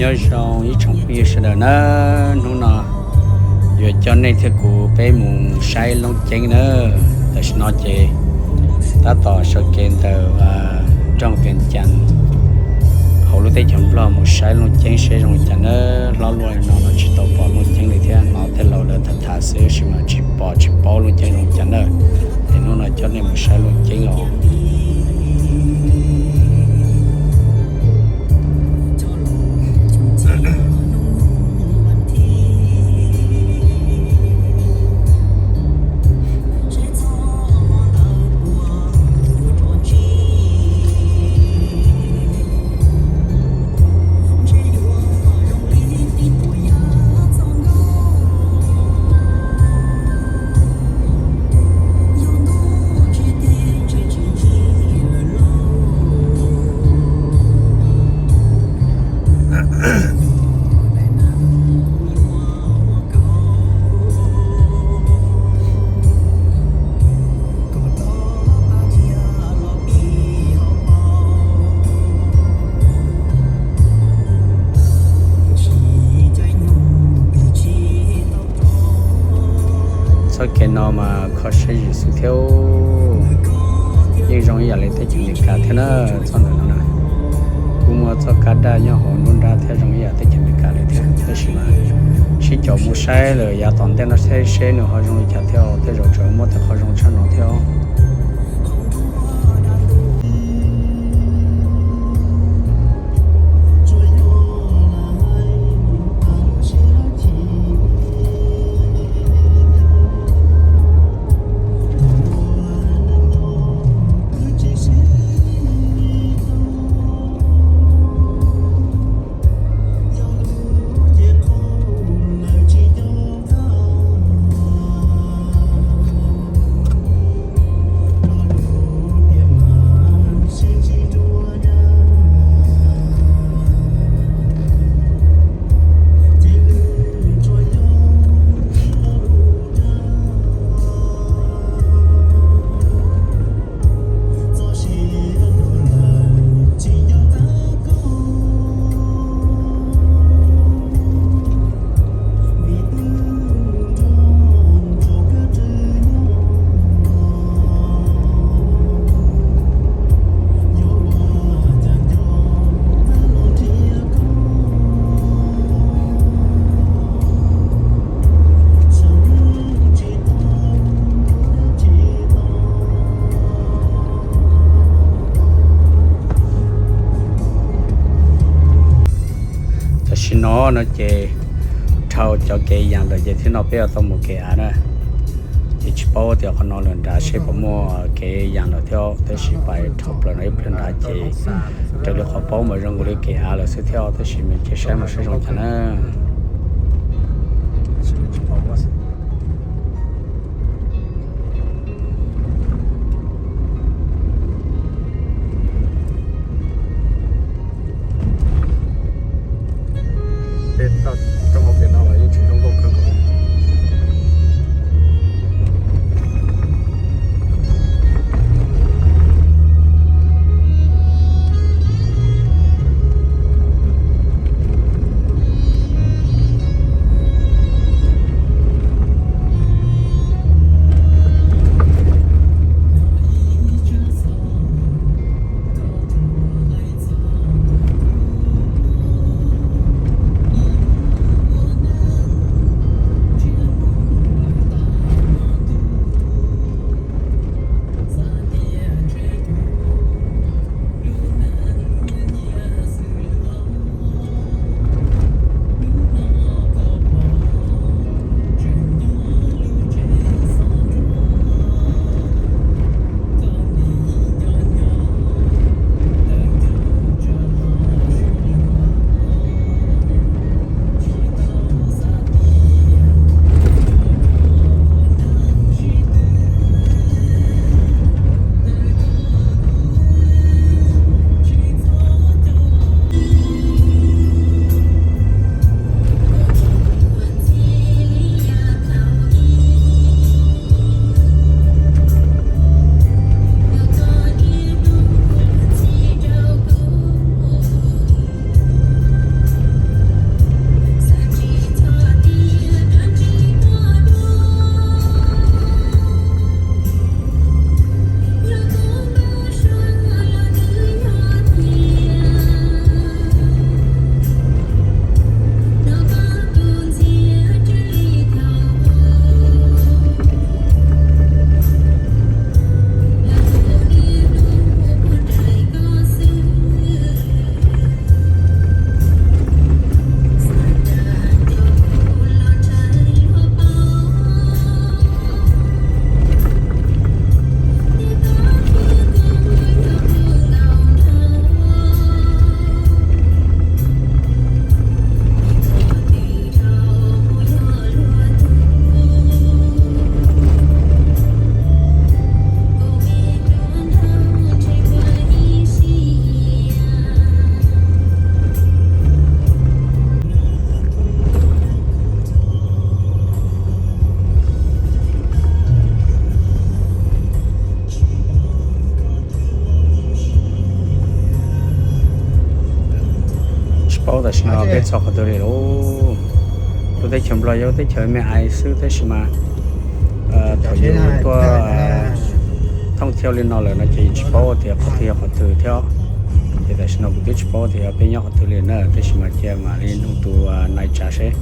Nyob zoo ib tsoom phooj ywg sawv daws na, hnub no yuav coj nej thiab kuv peb mus saib Looj Ceeb na. Tam sim no ces tab tom sawv kev ntawm nroog Vias Cas hauv lub teb chaws Nplog mus saib Looj Ceeb seb zoo li cas na. Hlob luaj no los tsis tau pom Looj Ceeb li thiab, hnov tej laus lawv tham tham xwb tab sis mas tsis pom tsis paub Looj Ceeb zoo li cas na. Es hnub no coj nej mus saib Looj Ceeb os. Txoj kev no mas kho siab zim xwb thiab, yeej zoo ib yam li teb chaws Amelikas thiab na. Txoj ntawm no na, kuj muaj txoj kab daj nyob hauv nruab nrab thiab, zoo ib yam teb chaws Amelikas li thiab. Tab sis mas sib caum mus saib lawm yav tom ntej no seb seb nws ho zoo li cas thiab, tej zaum tseem muaj tej qhov zoo tshaj no thiab. Tam sim no no ces dhau cov kev yas lawm ces thiab no peb yuav tau mus kev av na. Ces tsis paub tias qhov no lawm nrad seb puas muaj kev yas lawm thiab, tab sis pais dhau plaws no ib pliag nrad ces raws li qhov paub mas zoo nkaus li kev av lawm xwb thiab, tab sis mas cia saib mas saib zoo cas na. Tej roob hauv pem no los yeej tsis zoo nkauj kawg nkaus li. Paub tam sim no peb txog qhov twg li lauj? Lub teb chaws Nplog yog teb chaws me ais xwb tab sis mas thaum yus tuaj thooj thiab li no lawm no ces yus tsis paub tias qhov twg yog qhov twg thiab. Ces tam sim no kuv twb tsis paub tias yog peb nyob qhov twg li na, tab sis mas cia mam li nug tus nais tsav seb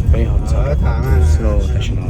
peb ho txog qhov twg xwb lauj tam sim no.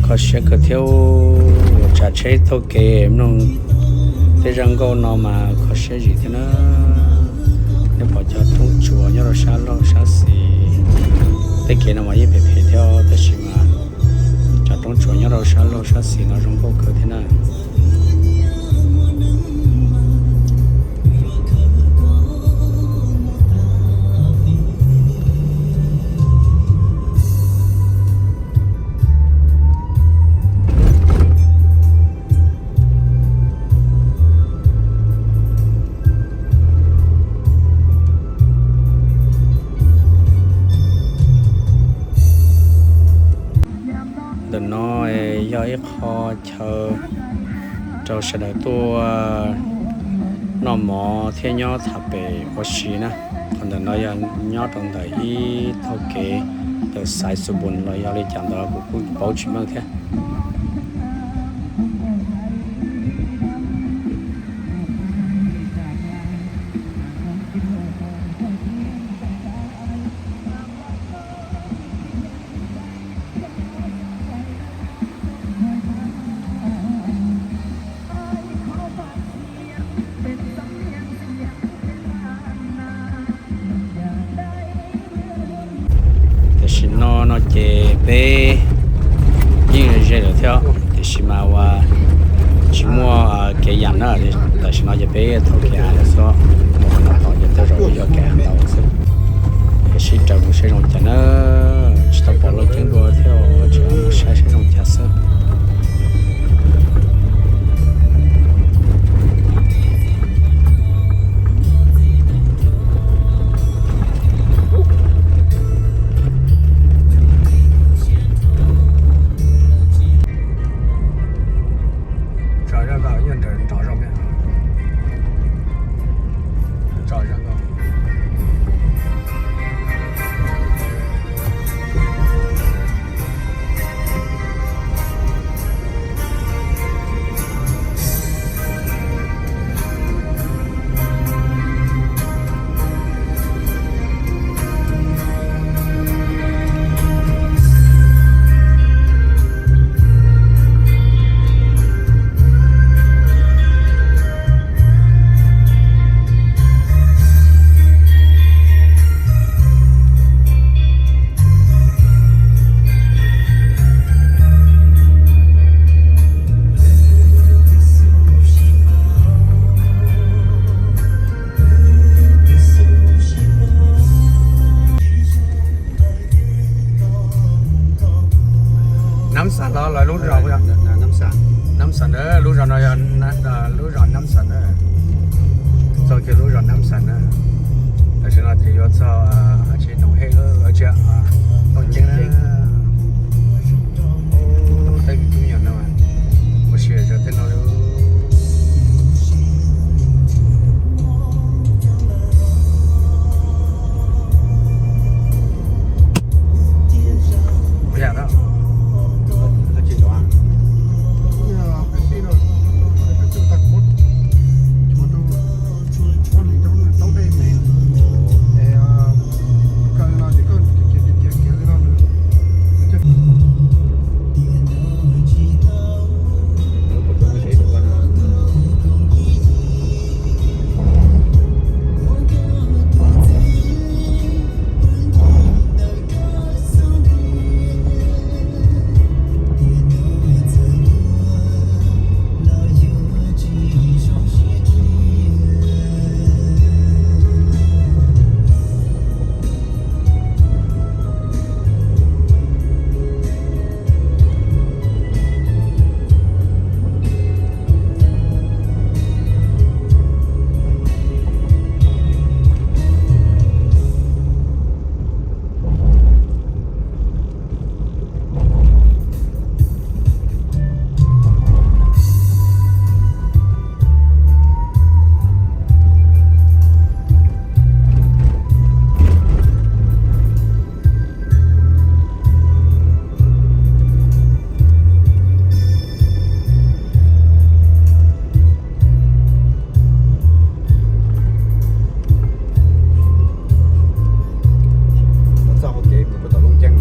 Kho siab kawg thiab, tsav tsheb taug kev mloog tej zaj nkauj no mas kho siab zim thiab na. Neb pom cov roob tsuas nyob rau sab laug sab xis, tej kev no mas yeej phem phem thiab tab sis mas cov roob tsuas nyob rau sab laug sab xis no zoo nkauj kawg thiab na. Ntawm no yog ib qho chaw rau sawv daws tuaj Mov thiab nyob tham pem ua si na. Qhov ntawm no yog nyob rau ntawm ib tog kev ntawm Xaiv Xus Npus los yog li cas ntawd kuv kuj paub tsis meej thiab. Tam sim no no ces peb yeej ze lawm thiab, tiam sis mas ua tsis muaj kev yam na. Tam sim no ces peb thauj kev av lawm xwb, mus qhov no tod ces tej zaum yog kev av ntau xwb. Peb sib raws mus saib zoo cas na, tsis tau pom lub ceeb dua thiab, tseem mus saib saib zoo cas xwb. Tso zoj nkauj, nrov zoo, tso zoj nkauj. Nab Xas no lawv lub zos, Nab Xas na, lub zos no yog lub zos Nab Xas na. Txog kiag lub zos Nab Xas na, tam sim no ces yuav txog dab tsi, Noom Hej, Looj Ceeb na. Tej me tub me nyuam no ua si zov tej no. Txoj hau kev mus rau tom Looj Ceeb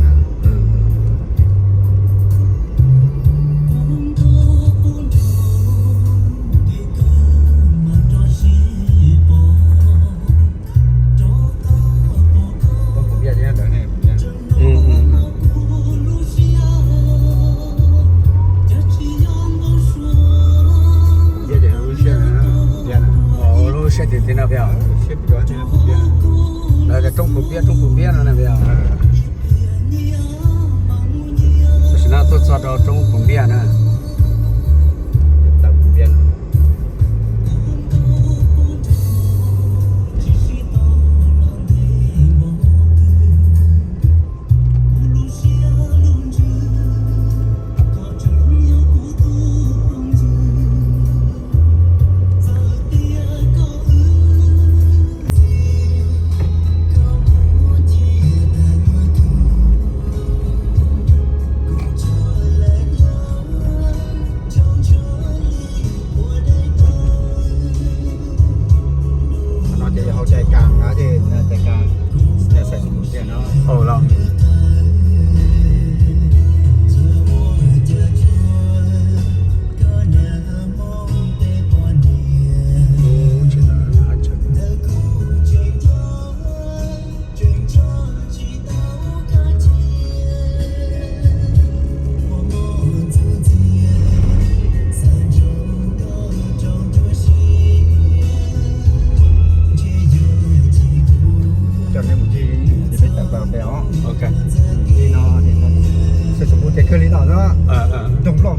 na. Lub siab tim tim no peb os. Lawv tias roob Phu Npiab, roob Phu Npiab no na peb os. Tam sim no tuaj txog rau roob Phu Npiab na.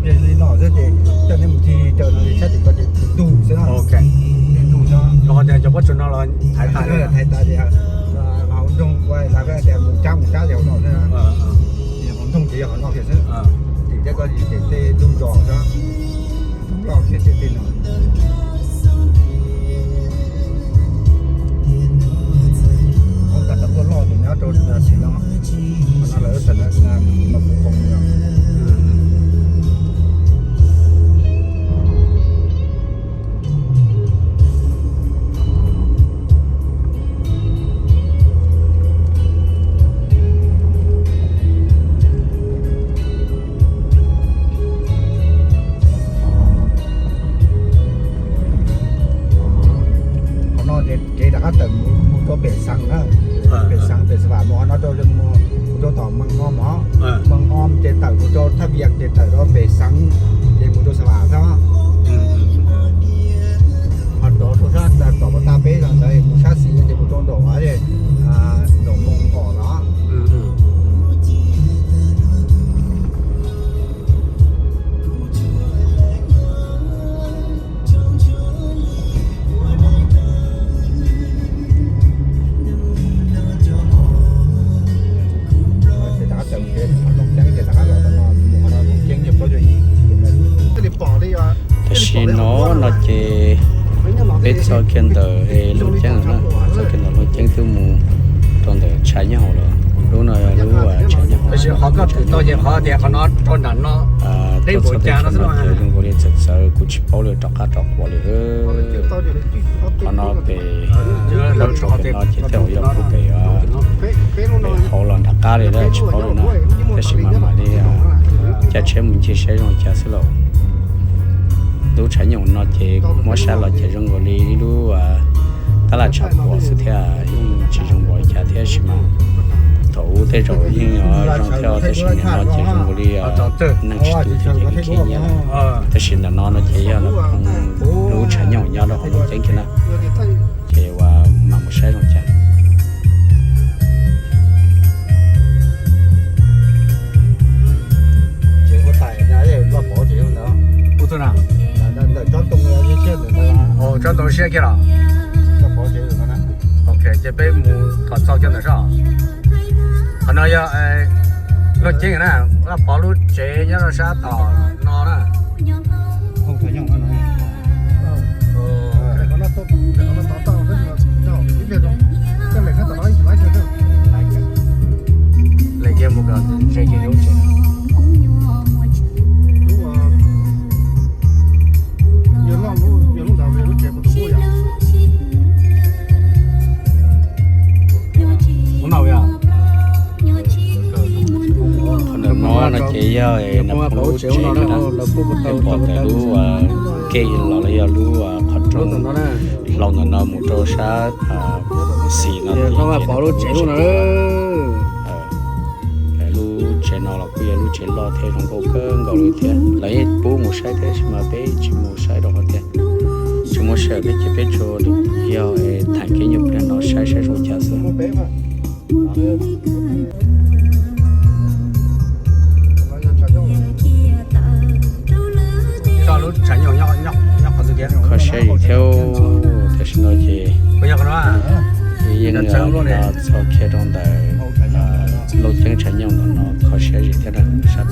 Li no xwb ces coj neb mus ncig raws no li sab tim ko ces ntug xwb no. Ntug xwb. Los tias cov pob tsuas no los thaiv tas li, thaiv tas li. Hauv nroog ua tias mus cab mus cab li hauv no xwb. Hauv nroog ces yog hauv no kiag xwb. Tim tej ko ces tej ntug zos xwb. Loj kiag ces tej no. Hauv tas cov tuaj loj ces nyob rau tim no. Qhov no lawv txawm no mas kuv qhov no. Qhov no ces kev rov qab tawm mus rau pem Xeev na, pem Xeev pem Xas Vam mus qhov no rau, mus rau tom Mees Om os, Mees Om ces tawm mus rau Thaj Vias ces tawm rau pem Xeev ces mus rau Xas Vam xwb. Ho rov rau sab tom pas tag peb no ntawd mus sab xis ces mus rau nraum, nraum Moos Om no. Tam sim no no ces peb txog kiag ntawm Looj Ceeb lawm na, txog kiag ntawm Looj Ceeb twb mus rau ntawm Tshav Nyooj lawm. Lub no yog lub Tshav Nyooj. Qhov tias qhov no rau nram no, tuaj txog tej chaw no ces zoo nkaus li txawv txawv, kuv tsis paub li rov qab rov quav li. Qhov no pem, pem no ces tej zaum yog pem, pem hauv los nram qab li lawm tsis paub li na. Tab sis mas mam li caij tsheb mus ncig saib zoo cas xwb lauj. Lub Tshav Nyooj no ces muab saib los ces zoo nkaus li ib lub tab laj tshav puam xwb thiab, yeej tsis zoo npaum li cas thiab sis mas thaum ub tej zaum yeej zoo thiab, tab sis nim no ces zoo nkaus li neeg tsis tu thiab ces kev nyiab lawm. Tab sis ntawm no no ces yog lub Tshav Nyooj nyob rau hauv Looj Ceeb kiag na. Ces uas mam mus saib zoo cas. Tsob ntoo siab kiag los? Ok, ces peb mus tom txog kiag ntawm sab. Qhov no yog Looj Ceeb na, Vaj Pov lub tsev nyob rau sab tom no na. Lees kiag mus kom ze kiag lub tsev. Qhov ntawm no no ces yog nws pom lub tsev na, pom ntawm lub kej los los yog lub qhov rooj hlau ntawm no mus rau sab xis no. Lub tsev no los kuj yog lub tsev loj thiab zoo nkauj kawg nkaus li thiab. Lawv yeej pub mus saib thiab sis mas peb tsis mus saib rau qhov tias tsis muaj sij hawm thiab ces peb tsuas yog tham kev nyuaj pliag no saib saib zoo cas xwb. Kho siab zim thiab, tam sim no ces yeej txog kiag rau ntawm Looj Ceeb Tshav Nyooj no, kho siab zim thiab sab pem sab.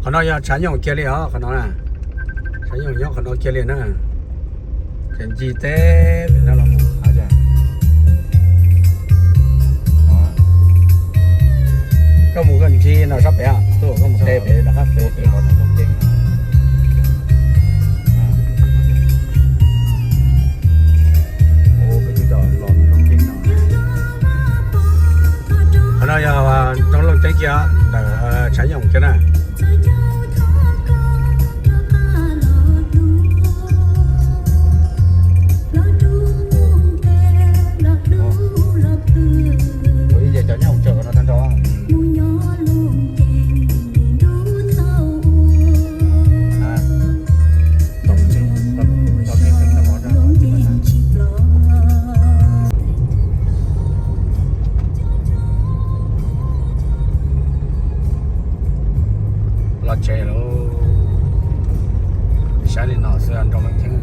Qhov no yog Tshav Nyooj kiag li os, qhov no, Tshav Nyooj nyob qhov no kiag li na. Ces ncig teb no los mus. Koj mus koj ncig no sab pem, koj mus teb pem rov qab pem. Qhov no yog nroog Looj Ceeb kiag ntawm Tshav Nyooj kiag na. Tsev lawm, saib li no xwb nroo loo ceeb.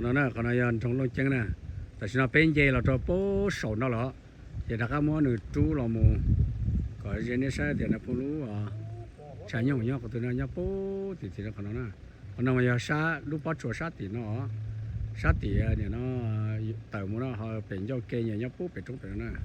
Qhov no na, qhov no yog nroog Looj Ceeb na. Tam sim no peb nce los rau pem saum no lawm, ces rov qab muab nws rub los mus kom ze nej saib tias nws pheej lub tshav nyoog nyob qhov twg no, nyob pem tim tim no qhov no na. Qhov no mas yog sab lub pob tsuas sab tim no, sab tim nim no tawm mus no ho pem ncauj ke nyias nyob pem roob pem no na.